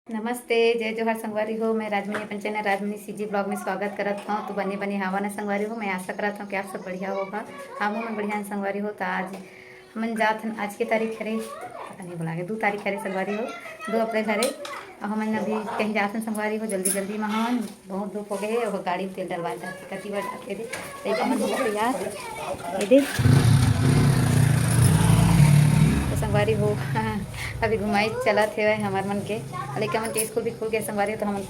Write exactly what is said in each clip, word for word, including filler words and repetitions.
नमस्ते, जय जोहार संगवारी हो। मैं राजमणि, अपन चैनल राजमणि सीजी ब्लॉग में स्वागत करत हूँ। तो बने बने हावा ना संगवारी हो, मैं आशा करत हूँ कि आप सब बढ़िया होगा। हम मन बढ़िया हैं संगवारी हो। तो आज हमन जात हन, आज के तारीख हरे, पता नहीं भुला गे, दू तारीख हरे संगवारी हो, दू अप्रैल हरे। और हमन अभी कहीं जात हन संगवारी हो, जल्दी जल्दी में हमन, बहुत धूप हो गए हे। और गाड़ी में तेल डलवाए जाते, कति बार जाते थे, लइका मन हो गए यार, ये दे। तो संगवारी हो, अभी घुमाई चलत हे हमार मन के, लइका मन के स्कूल भी खुल गए संगवारी हो, तो हमन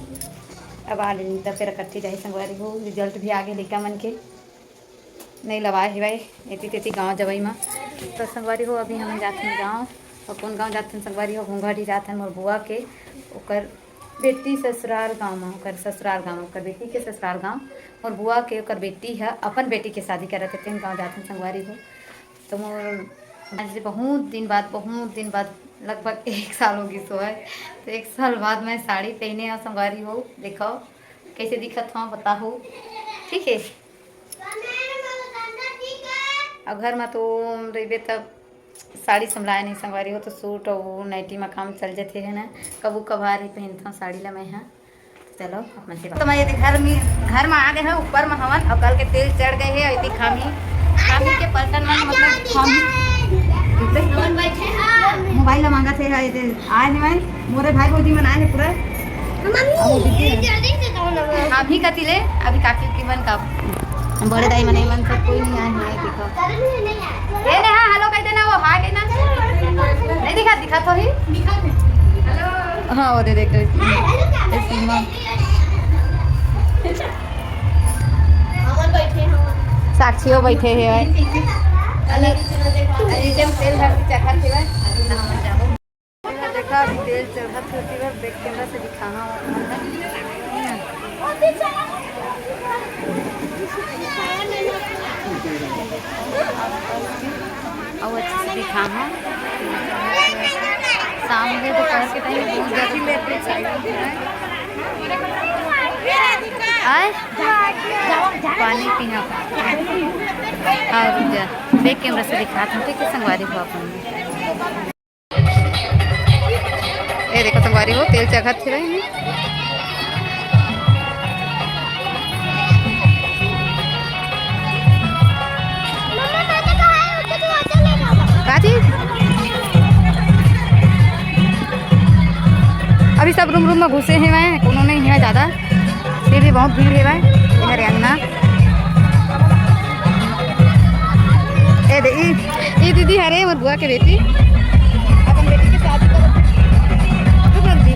अब आ लेनी, तब फिर इकट्ठे जाही संगवारी हो। रिजल्ट भी आ गए लइका मन के, नहीं लवाए हेवय एती तेती गाँव जवई मा। तो संगवारी हो, अभी हम जात हन गाँव। और कौन गाँव जात हन संगवारी हो? घोंघाडी जात हन मोर बुआ के, ओकर बेटी ससुराल गाँव मा, ओकर ससुराल गाँव, ओकर बेटी के ससुराल गाँव, मोर बुआ के, ओकर बेटी ह अपन बेटी के शादी करत हे, तेन गाँव जात हन संगवारी हो। तो मोर आज बहुत दिन बाद, बहुत दिन बाद, लगभग एक साल हो गिस होय। तो एक साल बाद मैं साड़ी पहने हव संगवारी हो, देखो कैसे दिखत हव बताहू, ठीक है। और घर में तो रहिबे तब साड़ी समलाए नहीं संगवारी हो, तो सूट और नाइटी में काम चल जाते है ना, कभू कभार ही पहनता हूँ साड़ी ला मैं, हाँ। चलो, अपन से तो मैं ये घर में, घर में आ गए हैं, ऊपर में हवन, और कल के तेल चढ़ गए है, इतनी खामी, खामी के पलटन में, मतलब, खामी। मोबाइल ला मांगा थे, ये आए नहीं मैं, मोरे भाई भौजी मन आए हैं पूरा। मम्मी, अभी कति ले, अभी काकी उकी मन का, बड़े दाई मन, मन सब कोई नहीं आए हैं, देखो। ये नेहा, हेलो कह देना, वो हाय कहना। नहीं दिखा, दिखा तो ही। हाँ, वो दे देख रही थी। ए, सीमा। साक्षी हो बैठे हे भाई। अरे, अरे, जब तेल धर के चढ़ा थे भाई। देखा, अभी तेल चढ़त होती है, बैक कैमरा से दिखाना होता है। और अच्छे से दिखाना। शाम के दोपहर के टाइम बहुत ज़्यादा आए। पानी पीना। और जा, बैक कैमरा से दिखात हूँ, ठीक है, संगवारी हो अपन। ये देखो संगवारी हो, तेल चघत हे भाई। का चीज? अभी सब रूम रूम में घुसे हे, मैं कोनो नहीं हे ज्यादा, फिर भी बहुत भीड़ हे भाई। ये हरे अंगना। ए दे, ई, ई दीदी हरे मोर बुआ के बेटी, अपन बेटी के शादी करत हे। चुप रह जी।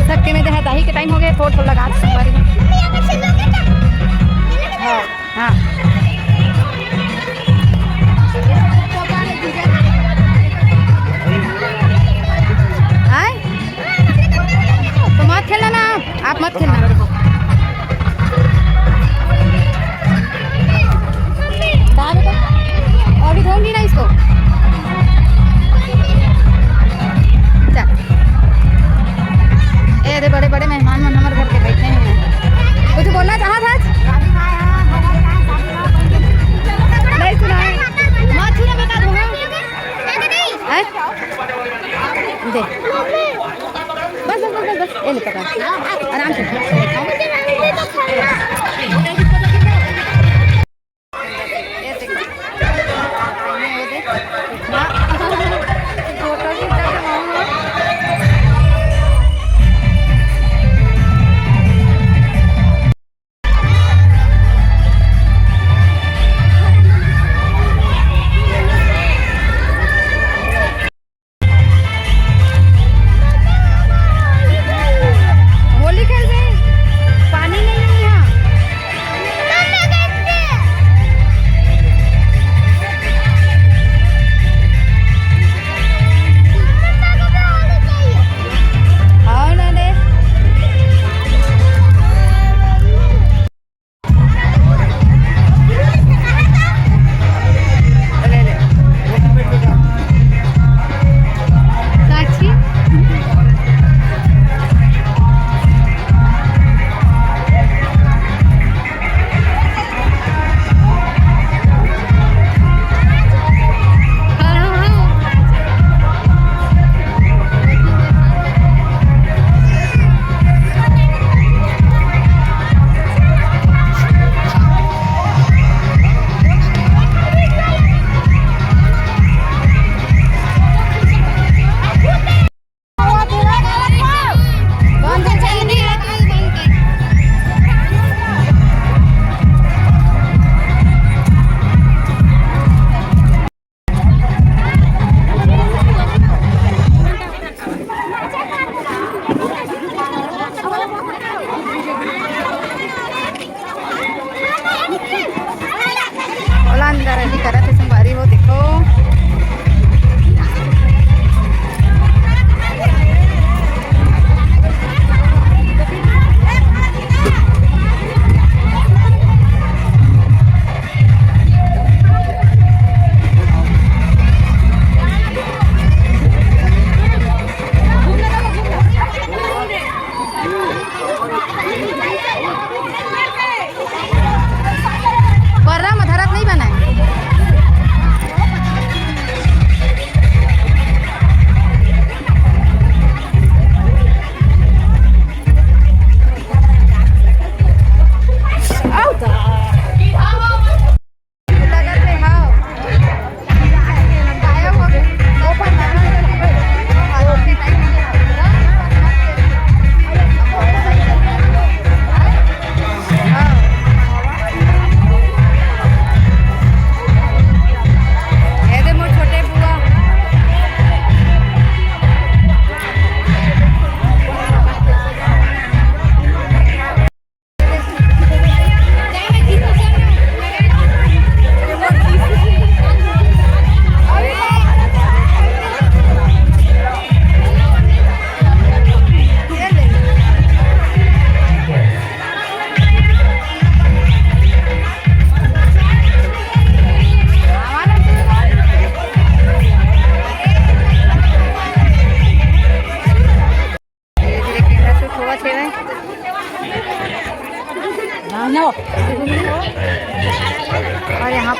सबके में देहा दाही के टाइम हो गए, थोड़ थोड़ लगा दे संगवारी। हाँ। हाँ। आय? तो मत खेलना ना आप, आप मत खेलना। कहाँ बेटा? अभी धोऊंगी ना इसको। चल। ए, अरे बड़े बड़े मेहमान मन हमारे घर के बैठे हैं। कुछ बोलना चाहा था आज? नहीं सुना है। मत छूना बेटा, धोना। हैं? दे। बस, बस, बस, बस, बस। ये ले पकड़। आराम से। ये देखो। ये देखो। हाँ। फोटो खींचा के मामा।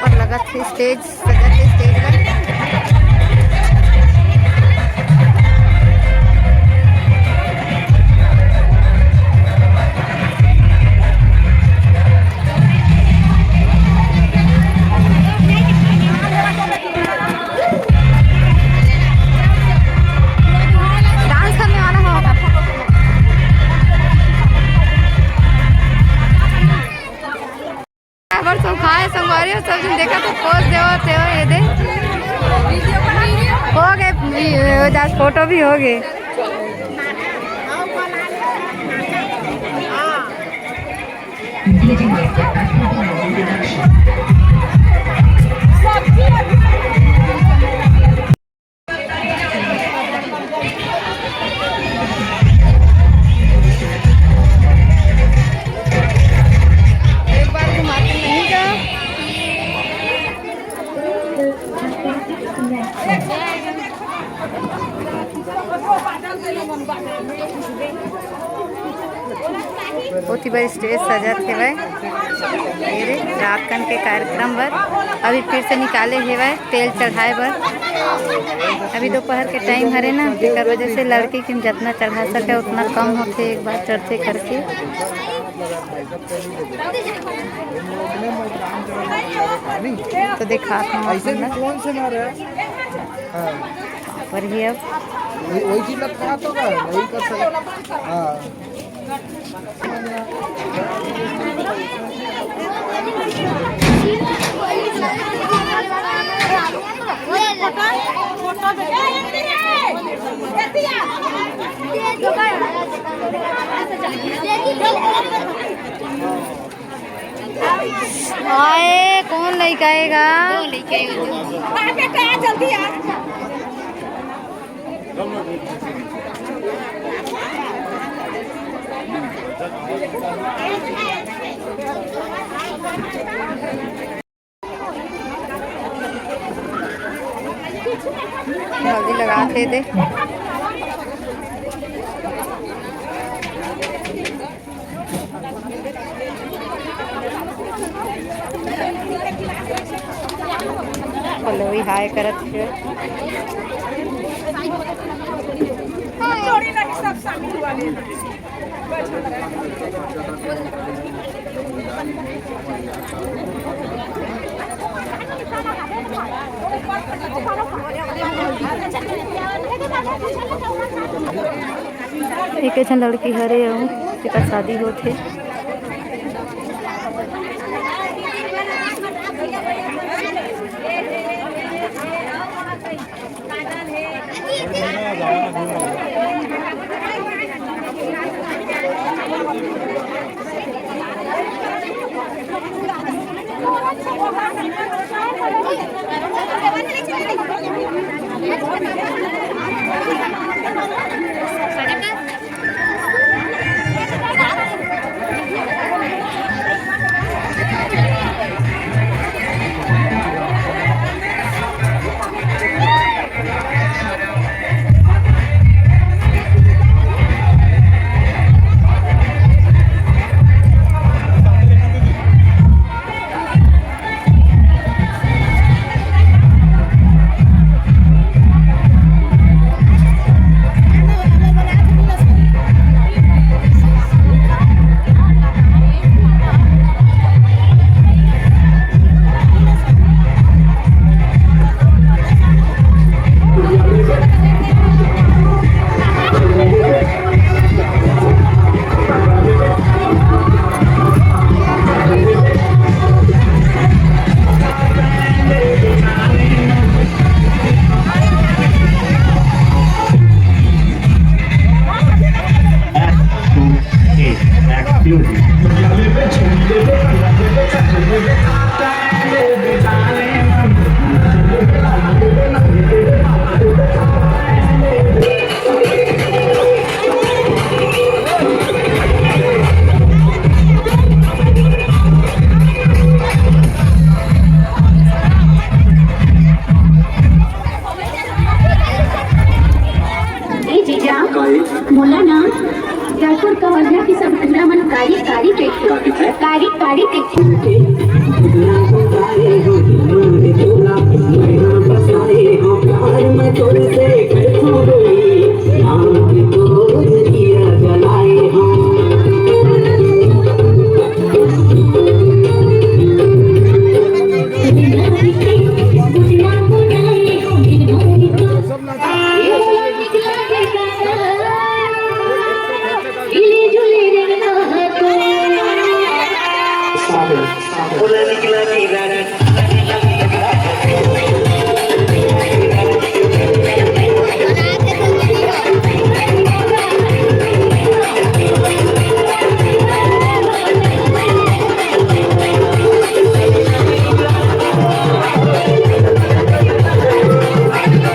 पर लगत हे स्टेज, सजत हे स्टेज ला। डांस करने वाला हो। बराबर सब खाए संगवारी हो, सब झन देखा तो पोज देवत हे, ये दे। हो गए, ये, ये, फोटो भी हो गए। एक बार घुमाते नहीं का। ओती बर स्टेज सजत हेवय। ये रे, रात कन के कार्यक्रम बर अभी फिर से निकाले हेवय तेल चढ़ाए बर। अभी दोपहर के टाइम हरे ना, तेकर वजह से लड़की के जतना चढ़ा सके उतना कम होथे, एक बार चढ़थे करके। तो दिखात हूँ आप मन ला। कौन से मारे? हाँ। पर ही अब वही, वही चीज लगता तो का, वही कर सकते। हाँ। आए, कौन लइका आएगा? दो लइका आएगा, दो। आ बेटा, आ जल्दी आ। जल्दी लगात हे दे। पल्लवी हाय करत हे। एक झन लड़की हरे अउ तेकर शादी होत हे।